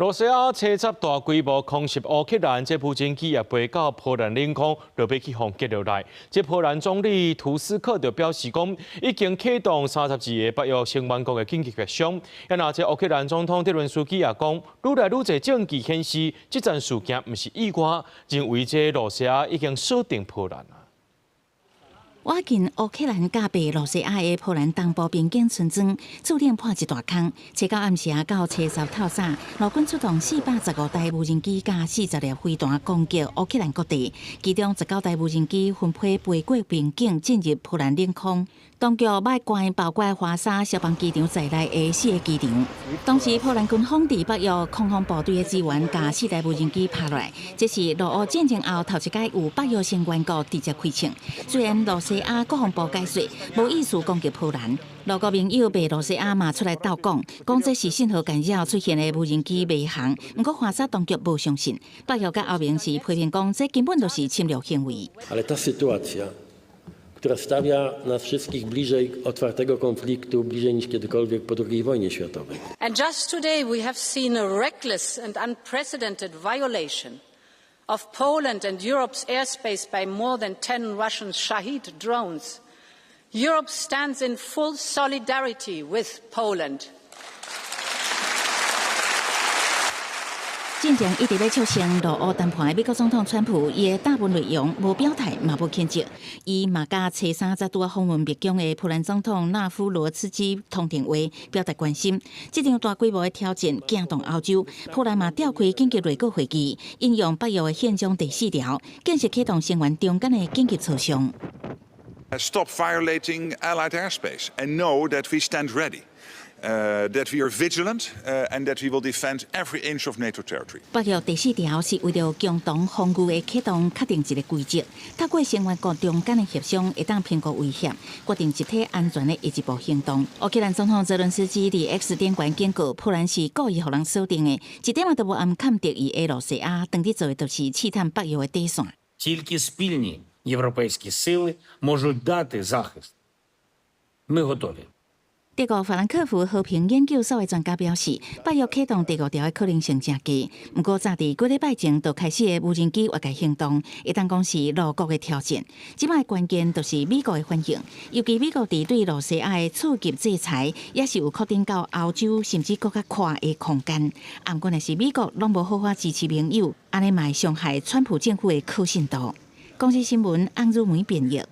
羅西亞車十大規模空襲烏克蘭，這無人機也飛到波蘭領空，就欲去予擊落來。這波蘭總理圖斯克就表示講，已經啟動32個北約成員國的緊急協商。啊，若這烏克蘭總統澤倫斯基也講，愈來愈濟證據顯示，這場事件毋是意外，認為這羅西亞已經鎖定波蘭。倚近烏克蘭佮白羅西亞的波蘭東部邊境村莊，注定破一大空。初九暗時到初十透早，俄軍出動415台無人機佮40粒飛彈攻擊烏克蘭各地，其中19台無人機分批飛過邊境進入波蘭領空。當局欲關包括華沙消防機場在內的四個機場。當時波蘭軍方佇北約空防部隊的支援，共四台無人機拍落來，這是俄烏戰爭後頭一擺有北約成員國直接開槍。雖然羅西亞國防部解釋無意思攻擊波蘭，俄國盟友白羅西亞嘛出來鬥講，講這是信號干擾出現的無人機迷航。毋過華沙當局無相信，北約佮歐盟是批評講這根本就是侵略行為。 Ale ta sytuacja, która stawia nas wszystkich bliżej otwartego konfliktu, bliżej niż kiedykolwiek po II wojnie światowej. And just today we have seen a reckless and unprecedented violation of Poland and Europe's airspace by more than 10 Russian Shahed drones. Europe stands in full solidarity with Poland. 進前一直欲促成俄烏談判的美國總統川普，伊的答問內容無表態，嘛無譴責。伊嘛佮初三才拄仔訪問白宮的波蘭總統納夫羅茨基通電話，表達關心。這場大規模的挑戰驚動歐洲，波蘭嘛召開緊急內閣會議，引用北約的憲章第四條，正式啟動成員中間的緊急磋商。 Stop violating Allied airspace and know that we stand ready, that we are vigilant and that we will defend every inch of NATO territory. 北約第四條是為著共同防禦的啟動確定一個規則，透過成員國中間的協商，會當評估威脅，決定集體安全的下一步行動。烏克蘭總統澤倫斯基佇 X 頂懸警告，波蘭是故意予人鎖定的，一點仔都無暗崁敵意的羅西亞，當佇做的就是試探北約的底線。 Тільки спільні європейські сили можуть дати захист. Ми готові. 德國法蘭克福和平研究所的專家表示，北約啟動第五條的可能性誠低。毋過，早佇幾禮拜前就開始的無人機越界行動，會當講是俄國的挑戰。這擺關鍵就是美國的反應，尤其美國佇對羅西亞的次級制裁，也是有擴展到歐洲，甚至閣較闊的空間。毋過，若是美國攏無好好支持盟友，按呢嘛會傷害川普政府的可信度。公視新聞，安如梅編譯。